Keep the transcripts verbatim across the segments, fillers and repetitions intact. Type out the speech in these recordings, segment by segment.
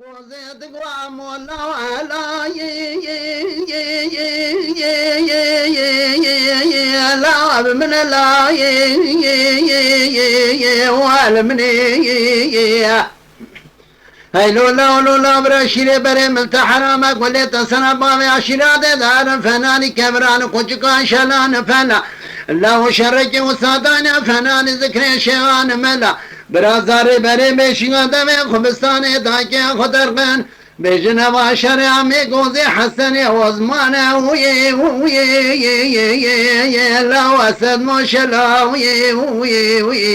Zêdik wa mola la ye, ye, ye, ye, ye, ye, ye, ye, ye, ye, la bi min la ye, ye, ye, ye, ye, wa li min ye, ye, ye. Hey lola, lola, bira şîrê berê min te herame, gulê te sena bavê aşîra de darin fenanî keviran, kuçikan şelan fena. La û şerekê û sadane fenanî zikrê şewan mela. Bira zarê berê bêşîna devê xubistanê dayikê xwe derxin. Bêjin eva şerê amê gozê Hesenê Osmanê wî, wî, wî, yê, yê, yê, yê, yê, la Esed maşela wî, wî, wî.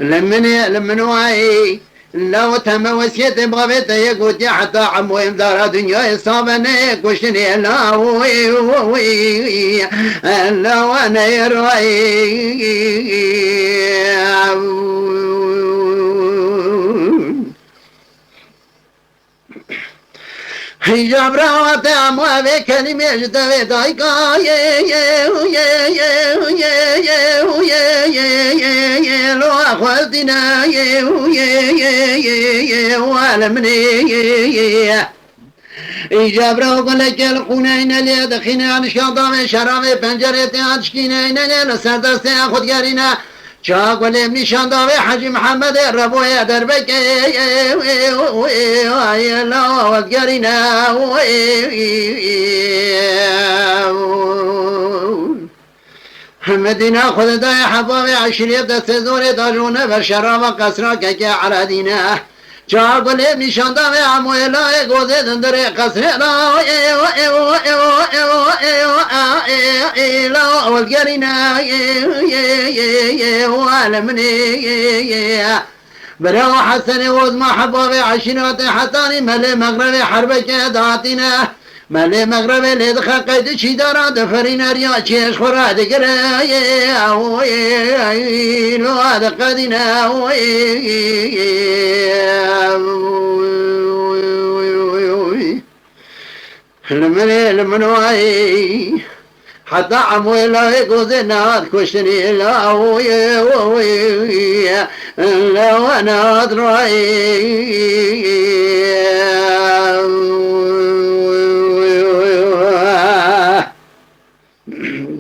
Li min ê, li min wayê. Lew teme wesiyetê bavê te yê gotiye heta emoyê dara dinyayê sabe neyê kuştinê lawê wî, lew neyê rayê. Hîja bira te emo evê kelîmê ji devê dayika yê, yê, yê, yê, yê, yê, yê, yê, yê, yê, lo xwestîne yê, yê, yê, yê, yê, wele min ê, yê, yê. Îca bira gulekê li qûneyne lê dixîne, nişan davê şeravê pencerê tê dişkîne, îne lê li ser destê xwe digerîne. Çawa gulê nîşan davê Hecî Mihemedê Reboyê Derbekê, la wezgerîne. Medîna xwe didayê hebavê eşîrê destê zorê da ji hûne ver şerava qesra keke eredîne. Çawa gulê nîşan davê emoyê layê gozê dindirê qesrê da, la wezgerîne, wele min ê. Bira Hesenê Ozma hebavê eşîratê Hetanî melê mexrevê herbeke datîne. Melê mexrevê lê dixe qeydî çîdara diferîne riya çêj xwe radigire. Lo diqedîne. Li min ê, li min wayê. Heta emoyê lawê gozê nehat kuştinê lawê. Lawe nehat rayê.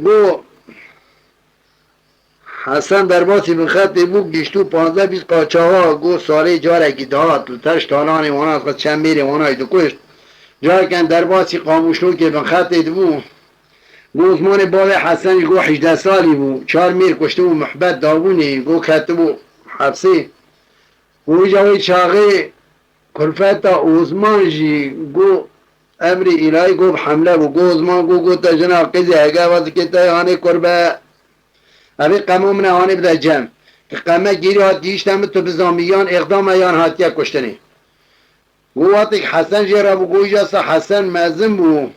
Go. Hesen derbasî bin xetê bû, gişt û panzdeh bîst qaçaxa, go salê carekî dihat, li teş talanê wana xwe çend mêrê wana jî dikuşt. Careken derbasî Qamûşlokê bin xetê dibû. Go zimanê bavê Hesen jî go hejdeh salî bû, çar mêr kuştibû, muhbet dabûnê, go ketibû hepsê. Go îja wê çaxê kulfeta Osman jî go emrê îlahî go bi hemle bû. Go Osman go gote jina qîzê hege va zikê te hanê kurbe. Evê qemo min e, hanê bide cem. Ki qeme gêrî hat gihîşte min, tu bizanbî yan îxdam e yan hatiye kuştinê. Go wextêk Hesen jê re bû, go îja se Hesen mezin bû.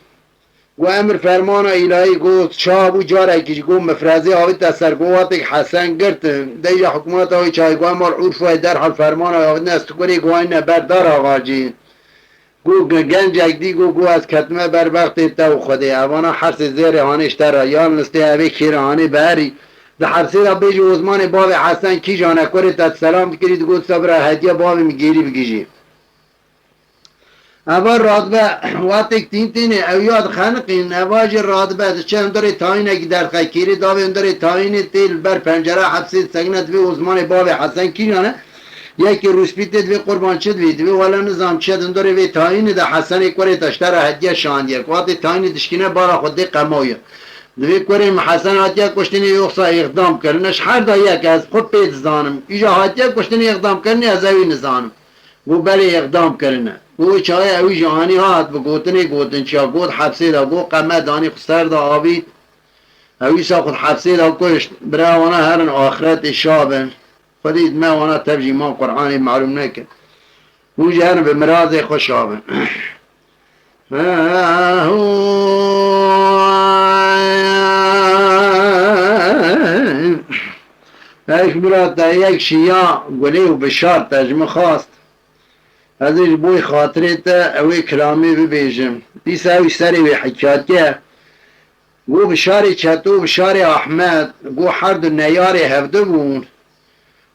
Go emir fermana îlahî, go çawa bû carekî jî, go mifrezê avête ser, go wextêk Hesen girtin, deyja hikûmeta wê çayê, go emal urfayê derhal fermana avêtine ez tu kurê go ayne ber dar avacî. Go ge-, gencek dî go, go ez ketime ber bextê te û Xwedê. Evana hersê zêrê hanê ji te re, yan listê evê kêre hanê berî. Di hepsê de bêjî Osmanê bavê Hesen kîjan e, kurê te selam dikirî, digot, sabira hediya bavê min gêrî bigihîjî. Eva radibe, wextêk tîn tînê, ew ya dixeniqîn, eva jî radibe, diçe hundirê tayînekî derxe, kêrê davê hundirê tayînê tê li ber pencera hepsê disekine, divê Osmanê bavê Hesen kîjan e, Yekî rûspî tê divê qurban çi divê? Divê wele nizam çi ye di hundirê vê tayînê de Hesenê kurê te ji te re hediye şandiye. Ku hatê tayînê dişkîne bara xwe dê qemoye. Divê kurê min Hesen hatiye kuştinê yoxsa îxdam kirine? Ji her da yek ez xwe pê dizanim. Îja hatiye kuştinê îxdam kirinê ez ewî nizanim. Got belê îxdam kirine. Got wê çaxê ewî jî anî hat bi gotinê gotin çiya got hepsê de got qeme danî xwe ser de avît. Ew îsa xwe di hepsê de kuşt. Bira wana herin axretê şa bin. Xwedî dime wana tev jî man Qur'anê malûm nekin. Hûn jî herin bi mirazê xwe şa bin. Eş bira te yek şiya gulê û bişar te ji min xwast. Ez ê ji bo xatirê te ew ê kilamê bibêjim. Dîsa ew serê wê hikayetê. Go bişarê Çeto û bişarê Ahmed, go her du neyarê hevdu bûn.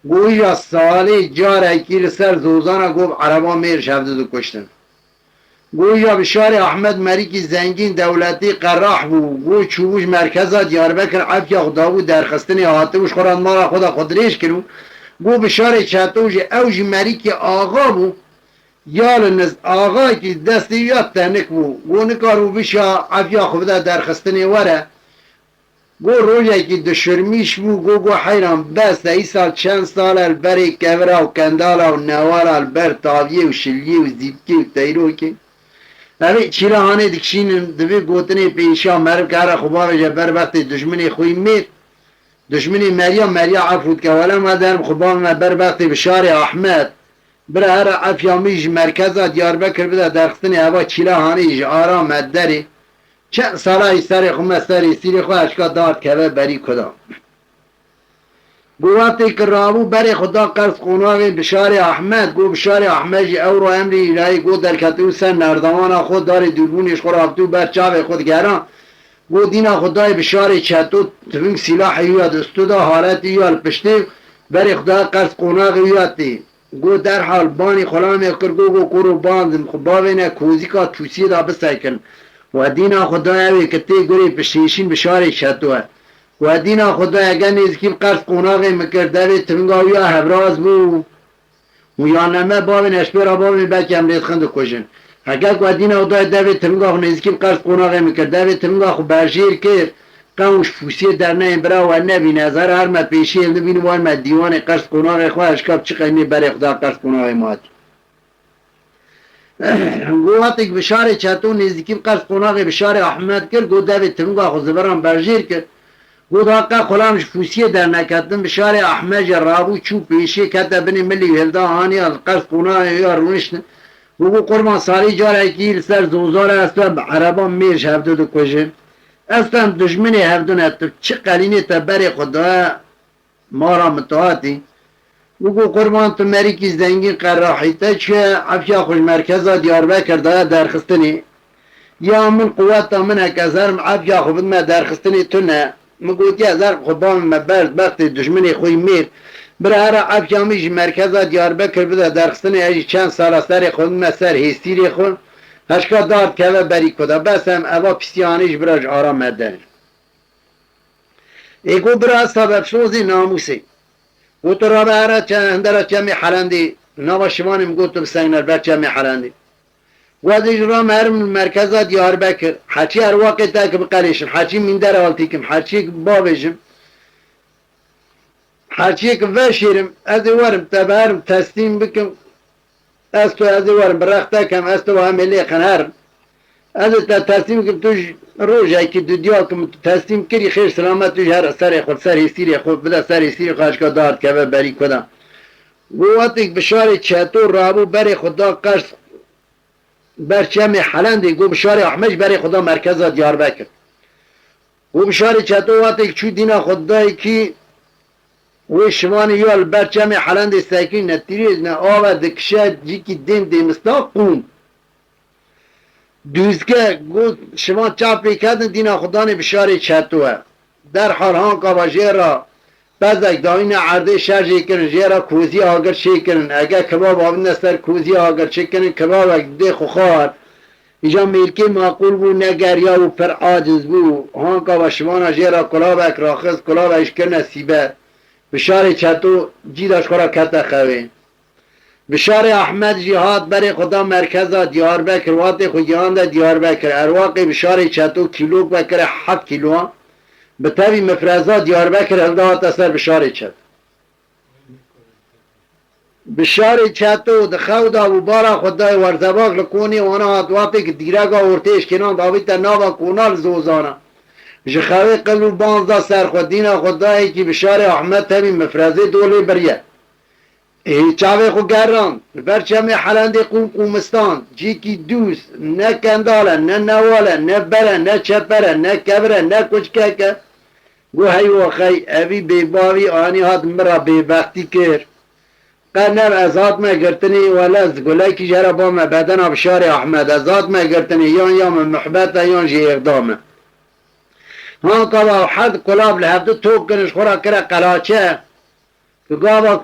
Goja salê carekî li ser zozana got, Ereba mêr ji hevdu dikuştin. Goja bi şarê Ahmed Merîkî zengîn dewletî qerah bû. Got çûbû ji merkeza Diyarbekir, efya xwe dabû derxistinê, hatibû ji xwe re mala xwe de xwe dirêj kiribû. Got bi şarê Çeto jî, ew jî Merîkî axa bû. Ya li niz axakî destê ya tenik bû. Got nikaribû bişa efya xwe bide derxistinê were. Got rojekî dişirmîş bû, got, got heyran bes e, îsal çend sal e li berê kevira û kendala û newala li ber taviyê û şiliyê û zîpkê û teyrokê. Evê çîla hanê dikişînin, divê gotinê pêşiya meriv ke here xwe bavêje ber bextê dijminê xwe yî mêr. Dijminê meriya, meriya efû dike, wele me derim xwe bavême ber bextê bi şarê Ahmed. Bira here efya min ji merkeza Diyarbekir bide derxistinê, eva çîla hanê ji ara me derê. Çend sala î serê xwe me serê sîrê xwe eşka dar keve berî kuda. Got wextê ki rabû berê xwe da qers qonaxê bi şarê Ahmed, got bi şarê Ahmed jî ewro emrê îlahî, got derketibû ser nerdewana xwe, darê dûrbûnê ji xwe rabitibû ber çavê xwe digeran. Got dîna xwe dayê bi şarê Çeto, tiving sîlahê wî ya di ustu da, haletê wî ya li piştê, berê xwe da qers qonaxê wî ya tê. Got derhal banî xulamê kir, got, got kuro bandim, xwe bavêne kozîka tûsiyê de bisekin. We dîna xwe da ew ê ki tê gurê piştêşîn bi şarê Çeto e. We dîna xwe da ege nêzîkî bi qers qonaxê min kir, devê tivinga wî ya hevraz bû. Û ya neme bavên eşpêra bavên belkî em lê dixin dikujin. Heke ku we dîna xwe da devê tivinga xwe nêzîkî bi qers qonaxê min kir, devê tivinga xwe berjêr kir, qewm ji fûsiyê derneyên bira we nebîne, ez her her me pêşiyê li bînim wer me dîwanê qers qonaxê xwe, eşka bi çi qeymê berê xwe da qers qonaxê min hatî. Got wextêk bi şarê Çeto nêzîkî bi qers qonaxê bi şarê Ahmed kir, got devê tivinga xwe ziviran berjêr kir. Got ha qe xulam ji fûsiyê derneketin, bi şarê Ahmed jî rabû çû pêşiyê kete binê milî û hilda haniya li qers qonaxê ya rûniştin. Got, got qurban salî carekî li ser zozara ez te bi ereban mêr ji hevdu dikujin. Ez te em dijminê hevdu ne, tu çi qelînê te berê xwe daye, mala min tu hatî. Û got qurban tu merîkî zengîn qerahî te çi ye, efya xwe ji merkeza Diyarbekir daye derxistinê. Ya min quweta min heke ez herim efya xwe bidime derxistinê tu ne. Min gotiye ez herim xwe bavime ber bextê dijminê xwe yî mêr. Bira here efya min ji merkeza Diyarbekir bide derxistinê, ez jî çend sala serê xwe bidime ser hêstîrê xwe. Heşka dar keve berî kuda. Bes em eva pîsiyanê ji bira ji ara me derin. Ê got bira ez tabepsozê namûsê. Got tu rabe here çe-, hindera çemê Helendê, nava şivanê min got tu bi sengner ber çemê Helendê. Got ez ê ji rame herim merkeza Diyarbekir. Heçî erwaqê te ki biqelêşim, heçî mînder altîkim, heçî bavêjim. Heçiyê ki veşêrim, ez ê werim te bi herim teslîm bikim. Ez tu ez ê werim bi rex te kem, ez tu we em ê lêxin herim. Ez ê te teslîm kim, tu ji rojekî dudiya kim tu teslîm kirî, xêr silamet tu ji her serê xwe, ser hêstîrê xwe, bide ser hêstîrê xwe, eşka dar keve berî kuda. Got wextêk bi şarê Çeto rabû berê xwe da qers ber çemê Helendê, got bi şarê Ahmed ji berê xwe da merkeza Diyarbekir. Got bi şarê Çeto wextêk çû dîna xwe dayê kî wê şivanê ya li ber çemê Helendê sekî ne tîrêz ne ave dikişe cîkî dêm dêmista qûm. Dûzge got şivan çav pê ketin dîna xwe danê bi şarê Çeto e. Derhal hanka ve jê re pezek dayîne erdê şer jê kirin, jê re kozî agir çê kirin. Ege kebab avine ser kozî agir çê kirin, kebabek didê xwe xwar. Îca mêrkê maqûl bû, ne geriya û pir aciz bû. Hanka ve şivana jê re kulavek raxist, kulavek ji kirine sîbe. Bi şarê Çeto cî de ji xwe re kete xewê. Bi şarê Ahmed jî hat berê xwe da merkeza Diyarbekir, watê xwe gihande Diyarbekir. Erwaqê bi şarê Çeto kîlok vekire heft kîloan. Bi tevî mifreza Diyarbekir hilda hate ser bi şarê Çeto. Bi şarê Çeto di xew da bû, bara xwe dayê werzebak li konê wana hat, watê ki dîrega ortê eşkênan davîte nava kona li zozana. Ji xewê qil û banz da ser xwe, dîna xwe dayê kî bi şarê Ahmed tevî mifrezê dolê biriye. Ê çavê xwe gerand, li ber çemê Helendê qûm qûmistan, cîkî dûz, ne kendal e, ne newal e, ne ber e, ne çeper e, ne kevir e, ne kuçkek e. Got hey waxey, evî bêbavî anî hat min ra bêbextî kir. Qe nev ez hatime girtinê, wele ez gulekî jê re bame bedena bi şarê Ahmed. Ez hatime girtinê, yan ya min muhbet e, yan jî êrdam e. Hanka ve herd kulav li hevdu tok kirin, ji xwe re kire qelaçe. Tu gava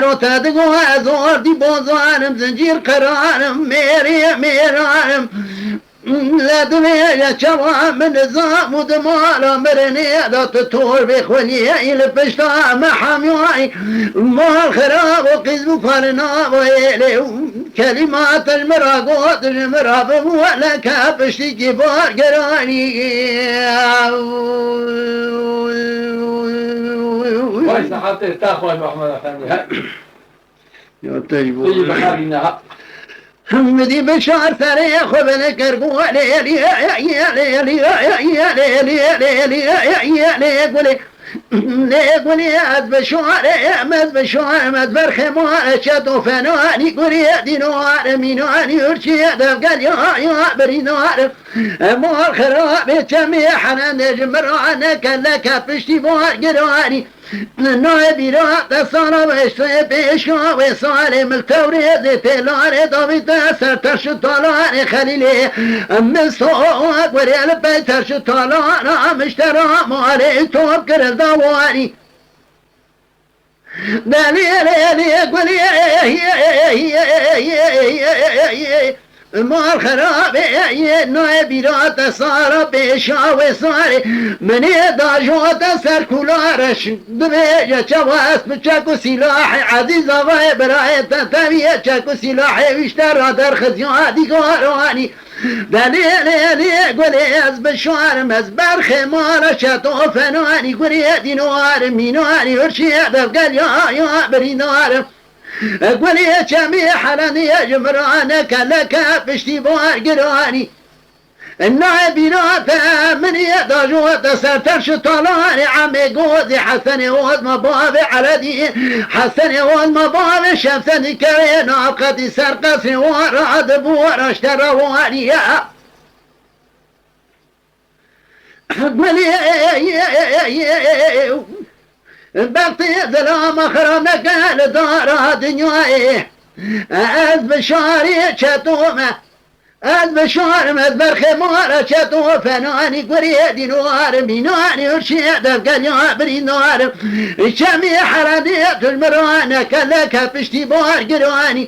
Baro te digo ez ordî bozanim, zincîr qeranim, mêrê mêranim. Le divê ye çawa min zam û di mala mirinê de tu torbê xweliyê li pişta me hemyayî. Mal xirab û qîz bû parina êlê û kelîma te ji min ra got, ji min ra bibû leke piştîkî bargiranî. Vay sahetê te xweş Mehmed Efendî. He. Ya te ji bo Peyî bixebîne ha. Him dî bişar serê xwe bile kir ku lê lê lê lê lê lê lê lê lê lê lê lê lê lê gulê. Lê gulê ez bişarê, ez bişarê, ez berxê mare çeto fenanî gulê dîno are mînanî urçiyê devgel ya ya birînare. Mal xirabê çemê herendê ji min ra neke leke piştî var giranî. Nayê bîra te sala beştê pêşa wê salê, mil tewrê zê têlarê davî te ser terş û talarê xelîlê. Min so gurê li pey terş û talara miştera malê top kiril dawarî. Delê lê lê gulê mal xerabê nayê bîra te sara pêşa wê sarê. Minê dajo te ser kula reş dibêje çawa ez bi çek û sîlahê ezîz avayê birayê te tevî çek û sîlahê wîşte ra derxiziya dîgaranî. Delê lê lê gulê ez bişarim ez berxê mala çeto fenanî gurê dînor mînanî hurşê devgel ya ya birîndarim. Gulê çemê helenê ji mirane keleke piştî bar giranî. Nayê bîra te min ê dajo te ser terş û talanê emê gozê Hesenê ozma bavê Eledî. Hesenê ozma bavê Şemsedî kewê navqetî ser qesrê wara dibû raşte rewanî ya. Gulê bextê zilama xira neke li dara dinyayê. Ez bi şarê çeto me. Ez bi şarim ez berxê mara çeto fenanî gurê dînor mînanî hurşê devgeliya birîndarim. Çemê heredê tu ji min ra neke leke piştî bar giranî.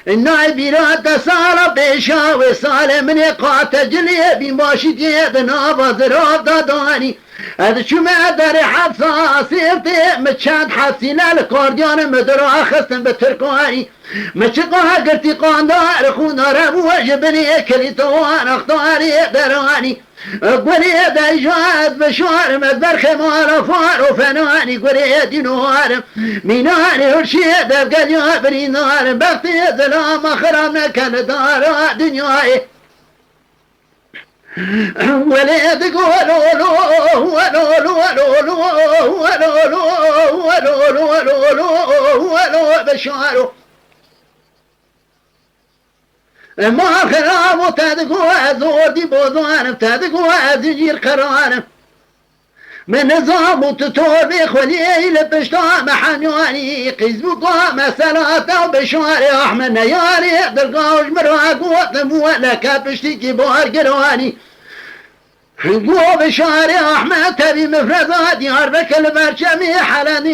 Nayê bîra te sala pêşa wê salê min ê qate cilê bînbaşî tê di nava zirav de danî. Ez çûme derê hepsa sêrtê min çend hepsîne li kardiyanê min diraxistin bi tirkanî. Min çiqa girtî qandar xûndare bû ji binê kilîtowan axtarê deranî. Gurê deyja ez bişarim ez berxê mala far û fenanî gurê dînorim. Mînanê hurşê devgeliya birîndarim. Bextê zilama xira neke li dara dinyayê. Welê digo lo lo, welo lo, welo lo, welo lo, welo lo, welo lo, welo lo, welo lo, bişaro. Ma xirabo te digo ez ordî bozanim, te digo ez jîr qiranim. Min nizam û tu torê xweliyê li pişta me hemyanî. Qîz bû ka me selata û bişarê Ahmed neyarê dilga û ji min ra gotin bû weleke piştîkî bar giranî. Go bi şarê Ahmet tevî mifreza Diyarbekir li ber çemê Helenê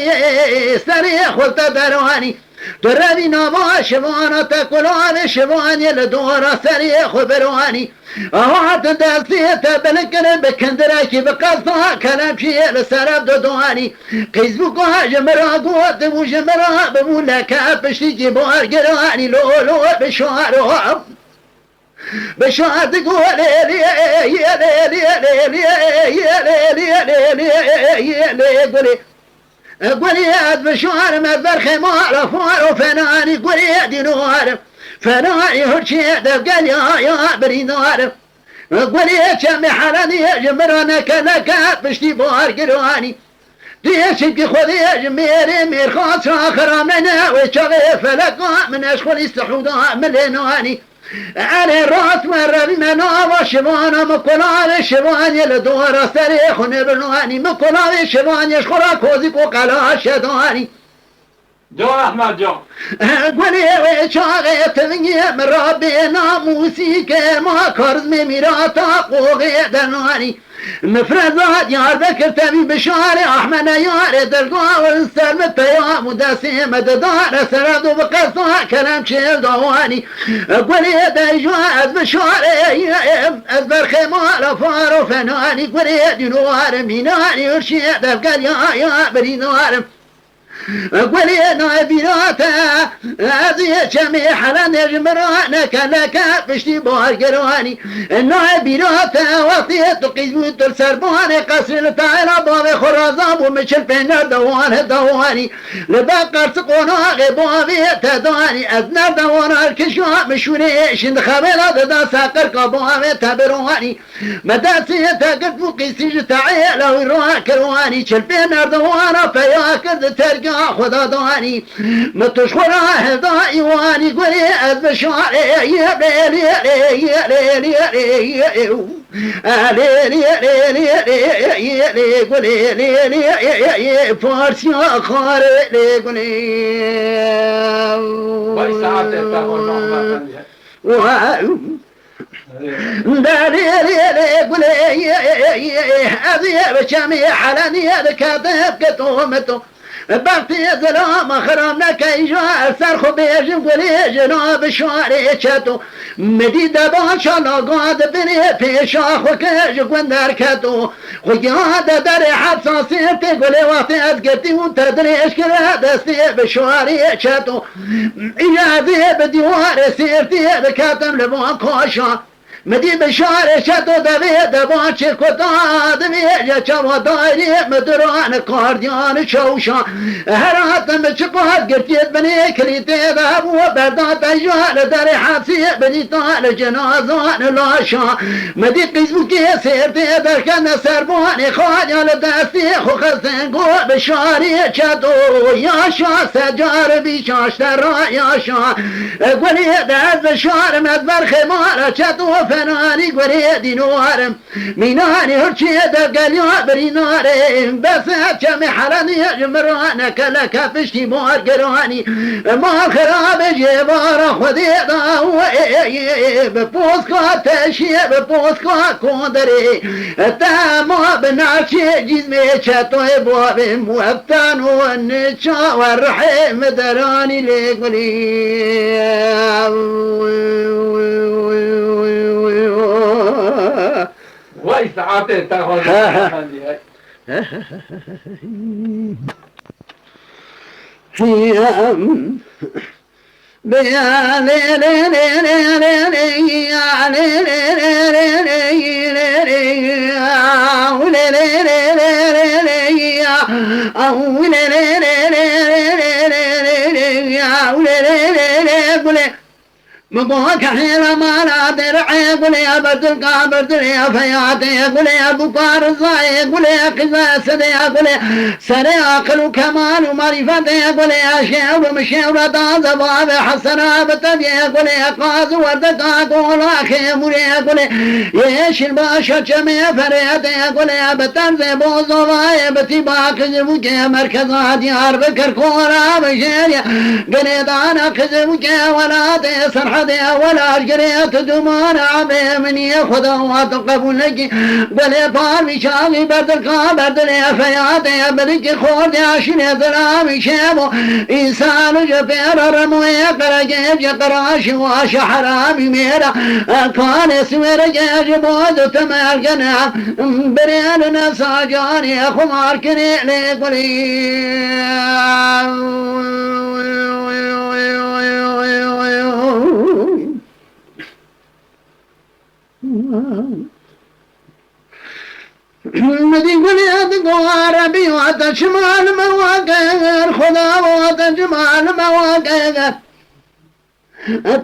serê xwe te deranî. Tu revî nava şivana te kulavê şivanê li dora serê xwe biranî. Ew hatin destê te bilikirin bi kindirekî bi qesta kelemçiyê li ser ev dudwanî. Qîz bû ka ji min ra gotibû ji min ra bibû leke piştîkî bar giranî lo lo bi şaro. Bişar digo lê lê lê lê lê lê lê lê lê lê lê lê lê lê lê gulê. Gulê ez bişarim ez berxê mala far û fenanî gurê dînorim. Fenanî hurçê devgel ya ya birîndarim. Gulê çemê helenî ji min ra neke neke piştî bar giranî. Dê çimkî Xwedê ji mêrê mêrxas ra xiramene wê çaxê feleka min eşxulî sihûda min lê nanî. Erê rast me revî me nava şivana min kulavê şivanê li dora serê xwe nebirnanî. Min kulavê şivanê ji xwe ra kozîk û qela şedanî. Can Ehmed can. Gulê wê çaxê tivingê min ra bê namûsî ke ma karizmê mîrata qoxê denanî. Mifreza Diyarbekir tevî bi şarê Ahmene yarê dilga û ser min peyam û destê me didare serev do bi qesta kerem çêl dawanî. Gulê deyja ez bi şarê ez berxê mala faro fenanî gurê dînorim mînanî hurşê devgel ya ya birîndarim. Gulê nayê bîra te, ez ê çemê helenê ji min ra neke leke piştî bar giranî. Nayê bîra te, wextê tu qîz bû tu li ser banê qesrê li tayê ra bavê xwe raza bû min çil pê nerdewan he dewanî. Li ber qersi qonaxê bavê te danî, ez nerdewana li kişa min şûnê êşîn di xebê ra dida seqirka bavê te biranî. Me destê te girt bû qîsî ji teêla wî rakir wanî çil pê nerdewana peya kir di terga Xweda danî. Min tu ji xwe re hevda îwanî gurê ez bi şarê yê lê lê lê yê lê lê lê yê. Lê lê lê lê lê yê lê gulê lê lê yê yê yê Parsiya xarê lê gulê. Vay saetê te xweş Mehmet Efendi. Wow. Derê lê lê gulê, ez ê bi çemê Helenê diketim, keto mito. Bextê zilama xiram neke îja, ser xwe bêjim gulê, jina bi şarê çeto. Midî deba çalaga dibirê, pêşa xwe ke ji gund derketo. Xuya de derê hepsa Sêrtê gulê, wextê ez girtî û te dirêj kire destê bi şarê çeto. Îja ez ê bi dîwarê Sêrtê diketim li van kaşa. Min dî bi şarê çeto devê de ban çê kuta, divê ye çawa dayrê min duran kardiyan çewşa. Her hatim çi qas girtiyê binê kilîtê de hebû, berda te ja li derê hepsê binîta li cinazan laşa. Min dî qîzbûkê Sêrtê derkene serbanê xaliya li destê xwe xistin got bi şarê çeto. Yaşa secar bî şaştera yaşa. Gulê de ez şarim ez berxê mala çeto fenanî gulê dînorim. Mînanî hurçê de geliya birînarê. Bes çemê Helenê ji min re neke leke piştî bar giranî. Ma xirabe jê bara Xwedê da wê bi poska teşê bi poska konderê. Te ma bi naçê cîzmê çetoyê bavê mueftan û niça we rihê mi deranî lê gulî. Vay saetê te xweş Mehmet Efendî, hey. Min got kehêla mala derê gulê, berdilka berdilê feyatê gulê, bûka rizayê gulê, qîza sedê gulê, serê aqil û kemal û marîfetê gulê, şêwr û mişêwra da zevabê hesena bi teviyê gulê, qaz û werdeka gola xêmûrê gulê, yeşil başa çemê ferêtê gulê, bi terzê bozovayê bi tîba Qizilbûkê merkeza Diyarbekir kora bijêrê, girêdana Qizilbûkê welatê Serhedê, wela ji girê tu dumana abrê min yê Xweda wa tu qebûl nekî. Gulê parvî çavî berdilka berdilê feyatê, bilikî xordê aşîrê zilamî şêbo, îsal ji pêra remoyê qeregê ji qiraşî waşa heramî mêra, kanê siwêrekê ji bo tu temel kene. Birêne sacanê xumar kirê lê gulî. Min dî gulê digo Rebî, wa te çima li me wa kir, Xuda wa te çima li me wa kir.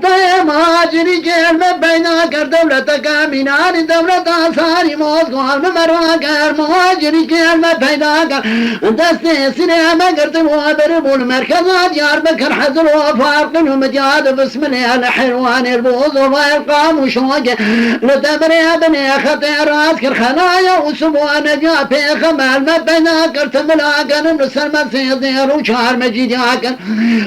Tayê macirî kêr me peyda kir dewleteke mînanî dewleta sarî Moskwa li me rakir macirî kêr me peyda kir. Destê sînê me girtibû biribû li merkeza Diyarbekir hezir û farqin û midyad û bismilê li Hêrwanê li Bozovayê li Qamişlokê li demirê binê xetê rast kir xelaya û sibû neca pêxemel me peyda kir timila genim li ser me sêzdê rû çar me cîdiya kir.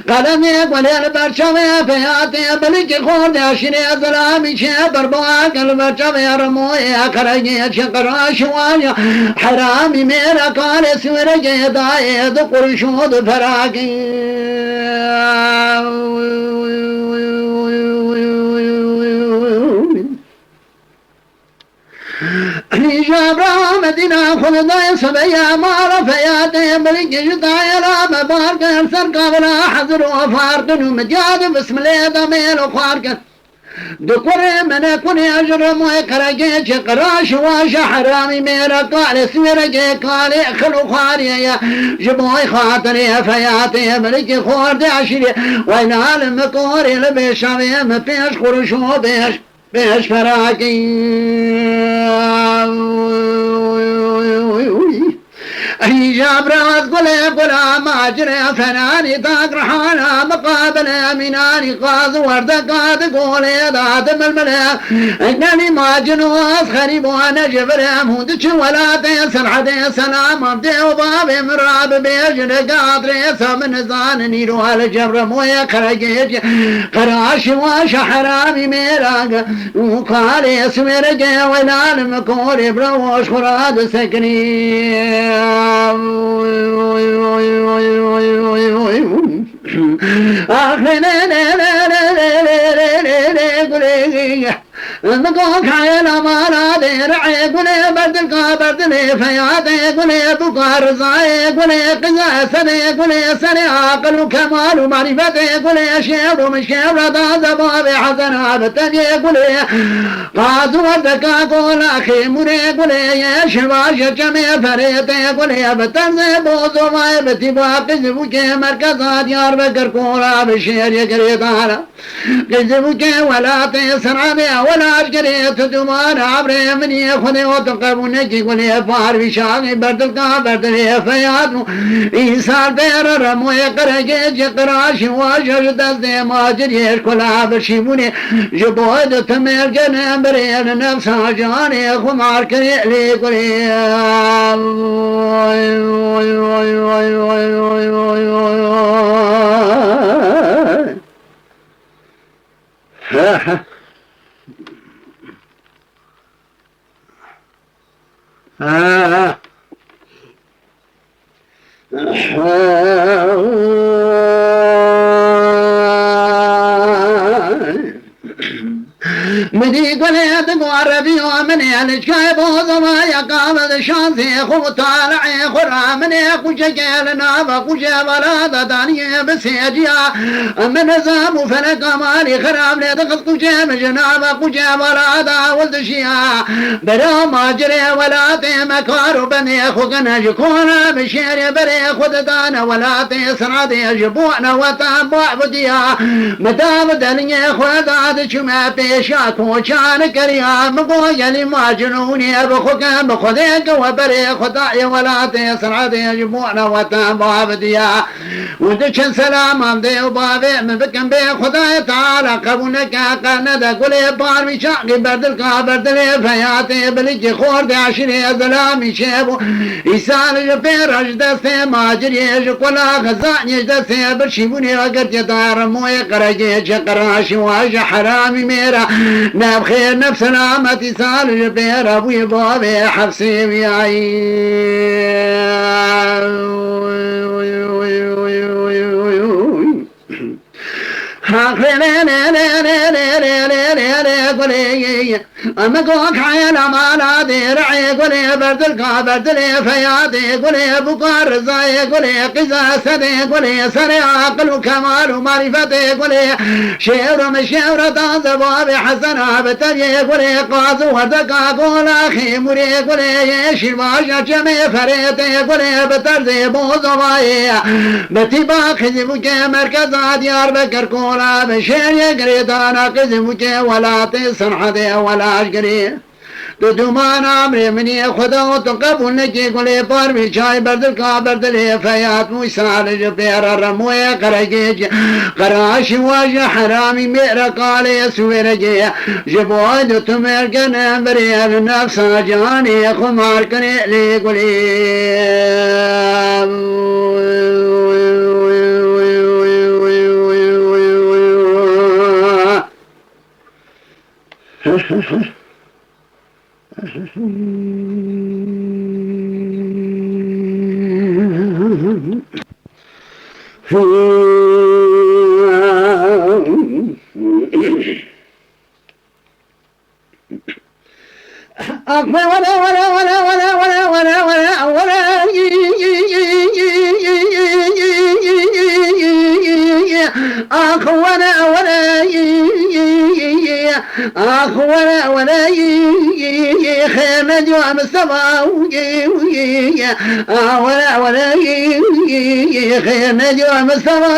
Qelemê gulê li ber çavê peyatê, bilikî xordê şîrê zilamî çê berba kir li ber çavê remoyê qeregê çê qiraş wanya heramî mêra kalê siwêrekê dayê di qurşû di ferakê. Îja bira Medîna xwe li dayê sibeya mala feyatê, bilikî ji dayê la me bar kir ser kavila hezir û farqin û midyad û bismilê de mêl û xwar kir. Di kurê me ne kunê ji remoyê qeregê çê qiraş û waşa heramî mêra kalê siwêrekê kalê xil û xwariyê ye. Ji boy xatirê feyatê bilikî xordê eşîrê weyna li mikorê li bêşavê me pêş qurşo bêş. Pêşferakî. Îja biraz gulê gula macirê fenanî tak rihana miqabilê mînanî qaz werdeka di golê da dimilmilê. Nenî macin û ez xerîb û ne ji vir em hûn diçin welatê Serhedê selam dê û bavê min ra bibêjin ega adrêsa min nizanin îro li cem remoyê qeregêj qeraşî waşa heramî mêra û kalê swêrege welalê min korê bira xwe ra disekinî. Axê ne ne ne ne ne ne ne ne ne ne gulê. Min got kayê la mala dê re'ê gulê berdilka berdilê feyadê gulê bûka rizayê gulê qiza esedê gulê serê aqil û kemal û marîfetê gulê şêwr û min şêwra da zebavê hezena bi teviyê gulê. Qaz û werdeka gola xêmûrê gulê ye şivaje çemê ferêtê gulê bi terzê bozovayê bi tîba qizibûkê merkeza Diyarbekir kola bi şêrê girêdana. Qizibûkê welatê Sirabê welaş girê tu duman abrê minî xwedê o tu qebûnekî gulê parvîşanî berdilka berdilê feyad û îsal pêre remoyê qeregê cê qiraşî waje ji destê maciriyê ji kula birşîbûnê. Ji bo di timêl genim birê li nefsa canê xwe mar kirê lê gulê. Min dî gulê di guareviyo min ê lickayê bozovaya kabil şansê xwe û taleyê xwe ra min ê qûçekê li nava qûçê vala de daniyê bi sêciya. Min zam û feleka malî xirab lê dixist qûçê min ji nava qûçê vala de wil dişiya. Bera macirê welatê me kar û benê xwe kine ji kona bi şêrê berê xwe didane welatê Sirabê ji bo ne wetan bav diya. Min da bi delingê xwe da diçûme pêşa koçan kiriya. Min got gelî macirûnê bi xwe kin bi xwedê ke we berê xwe dayê welatê Sirabê ji bo ne wetan bav diya. Hûn diçin selaman dê û bavê min bikin bê Xwedayê Teala qebûl neke qe nede gulê parvî çaxî berdilka berdilê feyatê bilikî xordê eşîrê zelamî çêbû. Îsal ji pê re ji destê maciriyê ji kula xizaniyê ji destê birşîbûnê ve girtiye da remoyê qeregê çi qiraşî wa ji heramî mêra. Nefxêr nef selamet îsal ji pê re bûyê bavê hefsê wiyayî. Axê ne ne ne ne ne ne ne ne ne ne gulê. Em go kayê la mala dê re'ê gulê berdilka berdilê feyadê gulê bûka rizayê gulê qîza sedê gulê serê aqil û kemal û marîfetê gulê. Şêwr û min şêwre da zebavê hesena bi teviyê gulê qaz û werdeka gola xêmûrê gulê yê şîrvaja çemê ferêtê gulê bi terzê bozovayê. Bi tîba Qizîbûkê merkeza Diyarbekir kola bi şêrê girêdana Qizîbûkê welatê Sirhedê welaş girê. Tu dûman amrê min î Xweda û tu qebûl nekî gulê parvî çay berdilka berdilê feyat mûysa li ji pêre remoyê qeregê qeraşî wa ji heramî mêre kalê suwêregê ji bo tu mêrgene birê li nefsa canê xwe mar kirê lê gulê. Ax were were, ax were were, xêr nediyo Mistefa, a were were, xêr nediyo Mistefa.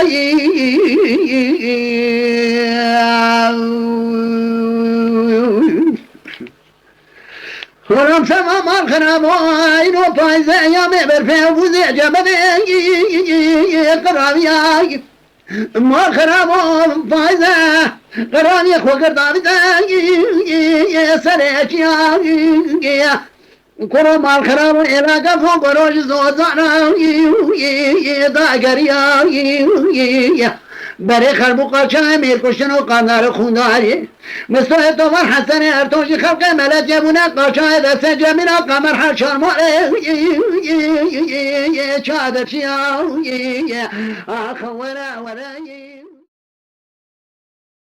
Kolam sema mal xirabo, ino payze ya me berfe bûze cemedê qiraviya. Mal xirabo payze qiraviya xwe girdavize serê çiya. Koro mal xirabo êlaka fo goro ji zozana dageriya. Berê xerbû qaçayê mêrkuştin û qandar û xûndarê. Mistoyê Tomar Hesenê Ertoşî xelqê melekê bûne qaçayê destê Cemîla Qemer her çarmarê. Çadeçiya. Ax were were.